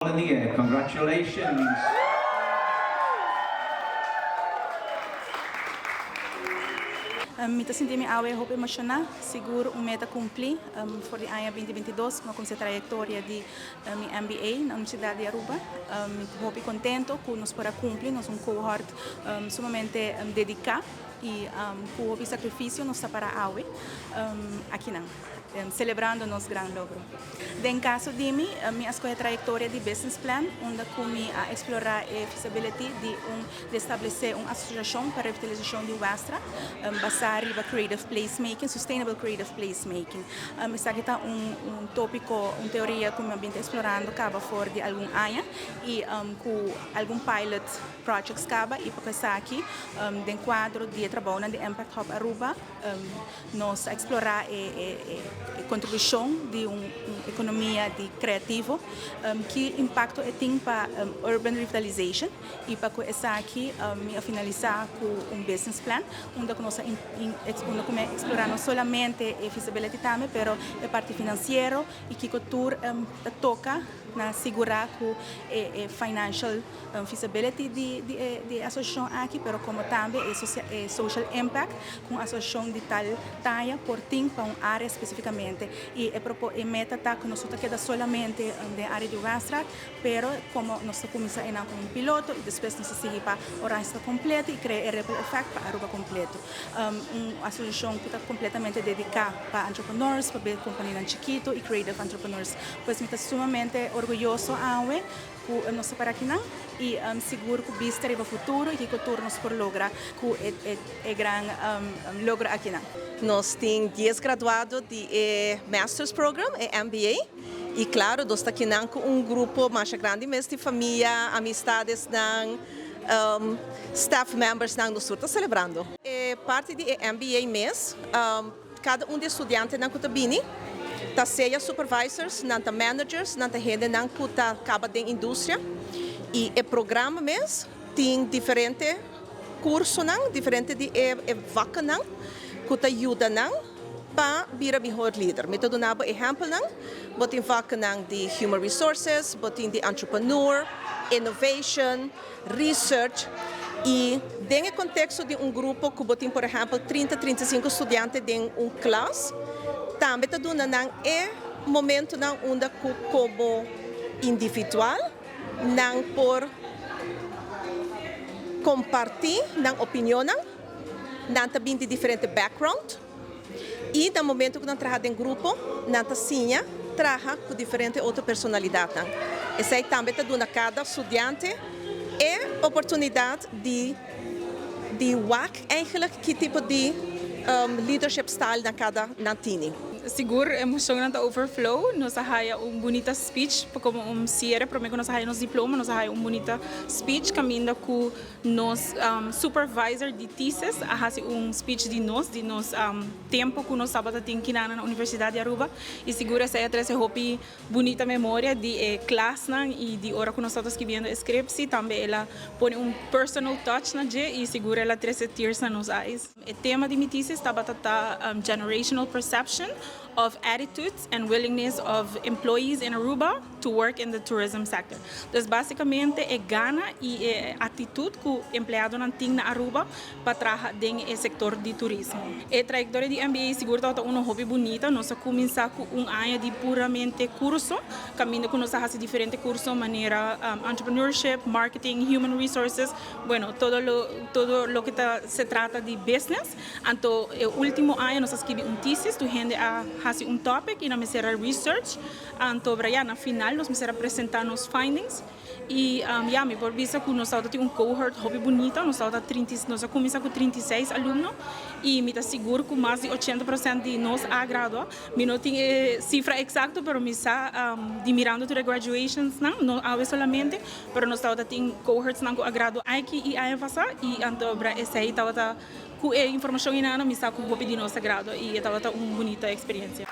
In the air. Congratulations. Mi ta sinti mi awe hopi emoshoná, sigur un meta kumplí for di aña binti binti dos ku mi a kuminsá e trayektoria di mi MBA na Universidat di Aruba. Mi ta hopi kontento ku nos por a kumpli, nos un cohort sumamente dediká i ku hopi sakrifisio nos ta para awe akinan. Celebrando nos gran logro. Den caso di mi, mi a scoge trayectoria di business plan unda cu mi a explora e feasibility di un di establece un asociacion pa revitalisacion di Westra basa riba creative placemaking, sustainable creative placemaking. Esaki ta un un topico, un teoria cu mi a bin ta explorando caba for di algun aña y cu algun pilot projects caba y pa cu esaki den cuadro di e trabounan di Impact Hub Aruba, Nos a eksplorá e kontribushon di un ekonomia di kreativo, ki impakto e tin pa urban revitalization i pa ku esaki mi a finalisá ku un business plan unda ku nos a unda ku mi a eksplorá no solamente e feasibility tambe pero e parti finansiero i kiko tur ta toka na sigurá ku e financial Feasibility di e asosiashon aki, pero komo tambe e social impact ku un asosiashon di tal taya por tin pa un área spesifikamente. I e meta ta ku nos no ta keda solamente den área di Weststraat, pero komo nos ta kuminsá einan komo un piloto i despues nos ta sigui pa Oranjestad kompleto i krea e ripple effect pa Aruba kompleto. Un asosiashon ku ta kompletamente dediká pa entrepreneurs, pa kompanianan chikitu i creative entrepreneurs. Pues mi ta sumamente orguyoso awe. Ku nos ta para akinan i sigur ku bista riba futuro i kiko tur nos por logra ku e gran logro akinan. Nos tin dies graduado di e Master's Program, e MBA, i klaro nos ta akinan ku un grupo masha grandi mes di famia, amistadesnan, staff membersnan, nos tur ta selebrando. E parti di e MBA mes. Kada un di e studiantenan ku ta bini ta sea supervisors, nan ta managers, nan ta hendenan ku ta kaba den industria i e programa mes tin diferente kursonan, diferente di e vakkennan ku ta yuda nan pa bira mihor lider. Mi ta duna bo ehèmpelnan, bo tin vakkennan di human resources, bo tin di entrepreneur, innovation, research y den e contexto di un grupo cu bo tin por ehempel trinta, 35 studiante den un klas, tambe ta duna nan e momentonan unda cu como individual nan por comparti nan opinionnan, nan ta bin di diferente background. I na momento ku nan traha den grupo, nan ta siña traha ku diferente otro personalidatnan. Esei tambe ta duna kada studiante e oportunidat di di wak eigenlijk ki tipo di leadership style nan kada nan tini. Sigur emocionnan ta overflow. Nos a haya un bunita speech pa como un cierre prome cu nos a haya nos diploma nos a haya un bunita speech caminda cu Nos supervisor di thesis a hasi un speech di nos, di nos tempo cu nos tabata tin kinana na Universidad di Aruba y sigur esey a trece hopi bunita memoria di e klasnan y di ora cu nos tabata scribiendo e scriptie. Tambe el a pone un personal touch na dje y sigur el a trece tears na nos eyes. E tema di mi thesis tabata ta Generational Perception of Attitudes and Willingness of Employees in Aruba to Work in the Tourism Sector. Dus basicamente e gana y e actitud cu empleadonan tin na Aruba pa traha den e sector di turismo. E trayectoria di MBA sigur tabata uno hopi bunita. Nos a cuminsa cu un aña di puramente curso, caminda cu nos a haci diferente curso manera entrepreneurship, marketing, human resources, bueno todo lo todo loke ta se trata di business. Anto e ultimo aña nos a skibi un thesis, tur hende a haci un topic y nan mester a research. Anto bra ya na final nos mester a presenta nos findings y ya mi por bisa cu nos tabata tin un cohort hopi bunita, nos tabata trinta y nos a cuminsa cu 36 alumno y mi ta sigur cu mas di ochenta por cent di nos a gradua. Mi no tin e cifra exacto pero mi sa di mirando tur e graduations nan, no awe solamente, pero nos tabata tin cohorts nan cu a gradua aki y aña pasa y anto bra esey tabata cu e informacion y nan mi sa cu hopi di nos a gradua y e tabata un bunita experiencia.